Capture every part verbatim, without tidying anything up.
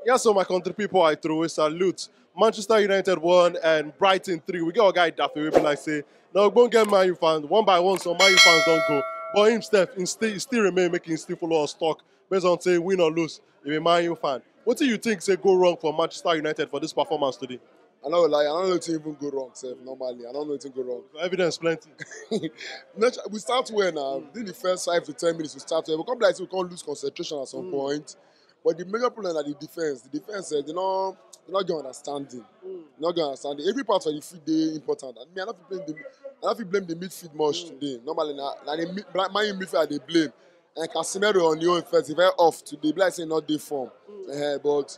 Yeah, so my country people, I throw a salute. Manchester United one and Brighton three. We get our guy Daffy, we be like say, now go get Man U fans. One by one, some Man U fans don't go. But him Steph, he still, he still remain making still follow us talk. Based on say win or lose, if a Man U fan. What do you think say go wrong for Manchester United for this performance today? I no go lie, I no know wetin even go wrong sef normally. I no know wetin go wrong. Evidence plenty. Natu- we start well now. Within the first five to ten minutes, we start well. We come like say we come lose concentration at some point. But the major problem na the defense. The defense, eh, they no they no get understanding. They no get understanding. Every part of the field dey important. And me, I no fit blame the I no fit blame the midfield much today. Normally, na na the mid, Man U midfield I dey blame. And Casemiro on the own first, he very off today. Be like say he no dey form. Eh, but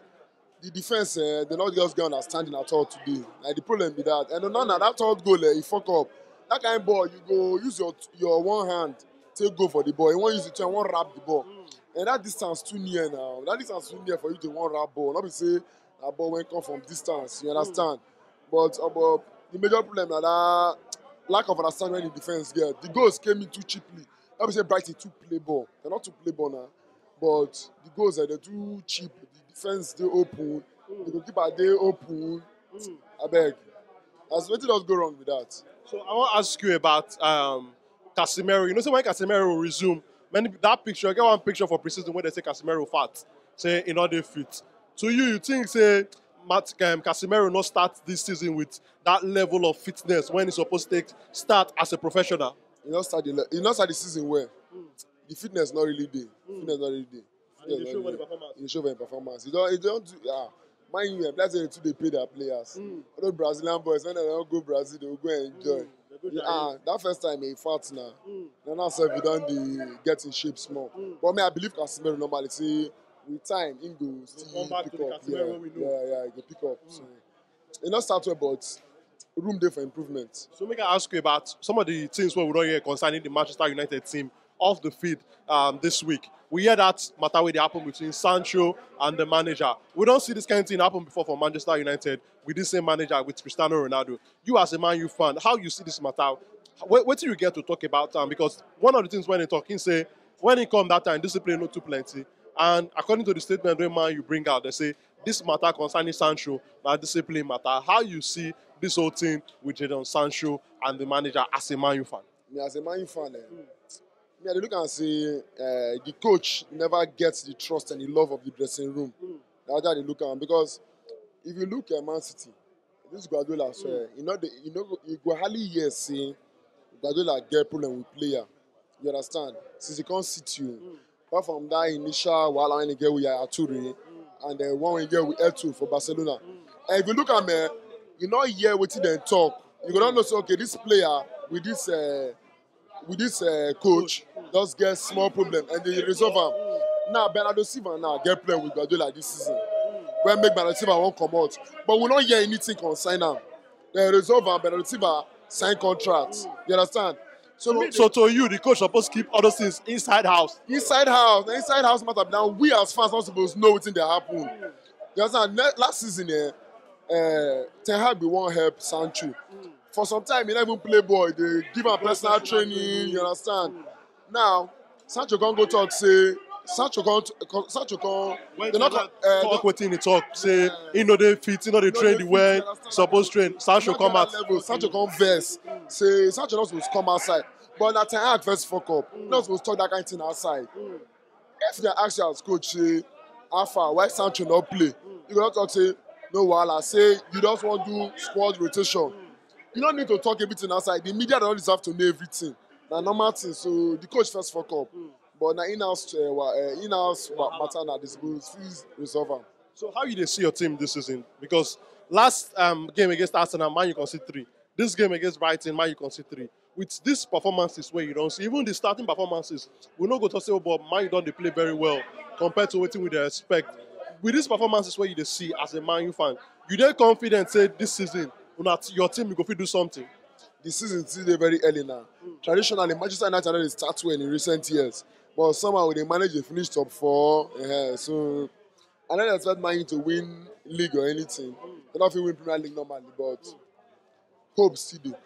the defense, eh, they no just get understanding at all today. Like the problem be that. And now that third goal, eh, he fuck up. That kind of ball, you go use your your one hand, take go for the ball. You wan use the two, you wan wrap the ball. And that distance too near now. That distance too near for you to wan wrap ball. No be say that ball wey come from distance. You understand? But, uh, but the major problem na that lack of understanding wey the defense get. The goals came in too cheaply. No be say Brighton too play ball. They no too play ball now. But the goals, eh, they too cheap. The defense dey open. The goalkeeper dey open. Abeg, as wetin just go wrong with that? So I wan ask you about um, Casemiro. You know, say when Casemiro resume, many that picture, I get one picture for preseason where they say Casemiro fat, say he no dey fit. To you, you think say Matt, um, Casemiro no start this season with that level of fitness when he's supposed to take start as a professional? He no start the le- he no start the season well. The fitness not really dey. Fitness not really dey. And he dey show for the performance. He show for the performance. He don't he don't do ah. Mind you, that's why they too dey pay their players. All those Brazilian boys, when they don't go Brazil, they will go and enjoy. They go Yeah, ah, that first time he fat now. Now now self he don dey get in shape small. But me, I believe Casemiro normally say with time he go still come back pick to the up. Casemiro Yeah, we know. yeah, yeah, he go pick up. So he no start well, but room dey for improvement. So make I ask you about some of the things we don't hear concerning the Manchester United team off the field um, this week. We hear that matter wey dey happen between Sancho and the manager. We don't see this kind of thing happen before for Manchester United with this same manager, with Cristiano Ronaldo. You as a Man U fan, how you see this matter? What, what do you get to talk about am? Because one of the things when he talk, he say when he come that time, discipline no too plenty. And according to the statement wey Man U bring out, they say this matter concerning Sancho na discipline matter. How you see this whole thing with Jadon Sancho and the manager as a Man U fan? Me as a Man U fan, eh, me I dey look and say uh, the coach never gets the trust and the love of the dressing room. That's how I dey look am because if you look at Man City, this Guardiola, so eh, you know the, you know you go hardly hear say Guardiola get problem with player. You understand? Since he come sit you, apart from that initial wahala when he get with Yaya Toure, and the one he get with Eto'o for Barcelona. And if you look at me, you no hear wetin dem talk. You go don know say okay, this player with this uh, with this uh, coach just get small problem and they resolve am. Now Bernardo Silva now get problem with Guardiola this season. When make Bernardo Silva wan comot, but we no hear anything concern am. They resolve am. Bernardo Silva sign contract. You understand? So me, So to you, the coach supposed to keep all those things inside house. Inside house, na inside house matter. Now we as fans not supposed to know wetin dey happen. You understand? Ne- Last season, eh, uh, Ten Hag bin wan help Sancho. For some time, he never even play ball. They give am personal training. You understand? Now Sancho come go talk say Sancho come Sancho come. When They not talk, uh, talk wetin he talk, say he no dey fit, he no dey train the well, suppose train. Sancho come out. Level. Sancho come vex. Say Sancho not supposed to come outside. But na Ten Hag first fuck up. Not supposed to talk that kind of thing outside. If they ask you as coach, say, how far, why Sancho not play? You go not talk say, no wahala. Say you just want do squad rotation. You don't need to talk everything outside. The media don't deserve to know everything. Na normal thing. So the coach first fuck up. But na in-house uh, wa- uh, in-house wa- matter na this go fit resolve am. So how you dey see your team this season? Because last um, game against Arsenal, Man U concede three. This game against Brighton, Man U concede three. With these performances where you don't see, even the starting performances, we no go talk say, oh, but Man U don dey play very well compared to wetin we dey expect. With these performances where you dey see as a Man U fan, you dey confident say this season, una t- your team go fit do something. The season still dey very early now. Traditionally, Manchester United no dey start well in recent years, but somehow we dey manage to finish top four. Uh, so I don't expect Man U to win league or anything. They don't fit win Premier League normally, but hope still dey.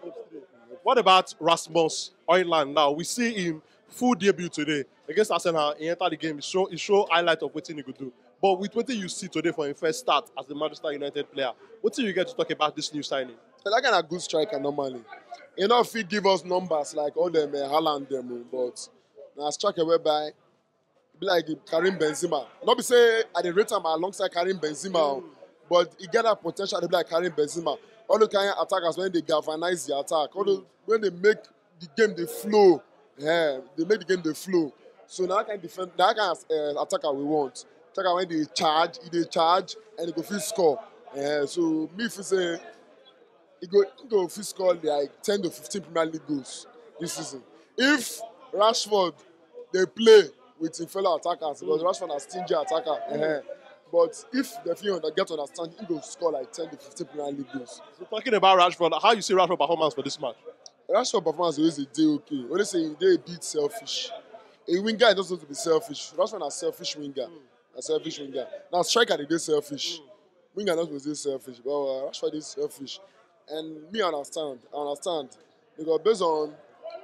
What about Rasmus Højlund now? We see him full debut today against Arsenal. He enter the game. He show he show highlight of wetin he could do. But with wetin you see today for im first start as a Manchester United player, wetin you get to talk about this new signing? So that kind of good striker normally. You know, if he give us numbers like all them uh, Haaland them, oh, but now striker whereby be like Karim Benzema. Not be say I dey rate him alongside Karim Benzema, oh, but he get that potential to be like Karim Benzema. All the kind of attackers when they galvanize the attack, all the, when they make the game they flow, yeah, they make the game they flow. So now I can defend that kind of uh, attacker we want. Attacker when they charge, he they charge and he go fit score. Yeah, so me if you say he go he go fit score like ten to fifteen Premier League goals this season. If Rashford they play with his fellow attackers because Rashford na stingy attacker. Eh. But if the field get understand, he go score like ten to fifteen Premier League goals. So talking about Rashford, how you see Rashford performance for this match? Rashford performance always a day okay. Only say he dey a bit selfish. A winger is not supposed to be selfish. Rashford na selfish winger. A selfish winger. Now striker dey dey selfish. Winger not supposed to dey selfish, but uh, Rashford is selfish. And me I understand. I understand. Because based on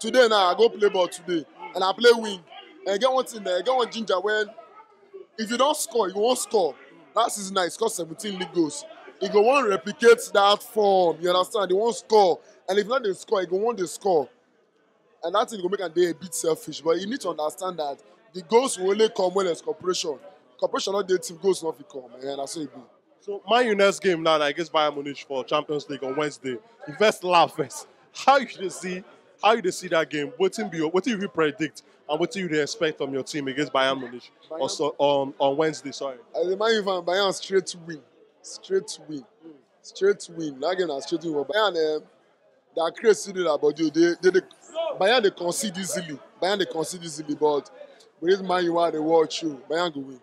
today now, I go play ball today. And I play wing. And I get one thing there, I get one ginger when if you don't score, you won't score. Last season I scored seventeen league goals. You go want replicate that form, you understand? You won't score. And if not they score, you go want they score. And that thing go make am dey a bit selfish. But you need to understand that the goals will only come when there's cooperation. Cooperation not dey team goals not fit come. And that's how it be. So Man U next game now na against Bayern Munich for Champions League on Wednesday. You first laugh first. How you dey see how you dey see that game? Wetin be your wetin you fit predict and wetin you dey expect from your team against Bayern Munich on, Bayern- on on Wednesday? Sorry. As a Man U fan, Bayern straight win. Straight win. Straight win. That game na straight win. But Bayern, um, that crazy still dey that body. They, they, they, Bayern they concede easily. Bayern they concede easily, but with this Man U are they watch you. Bayern go win.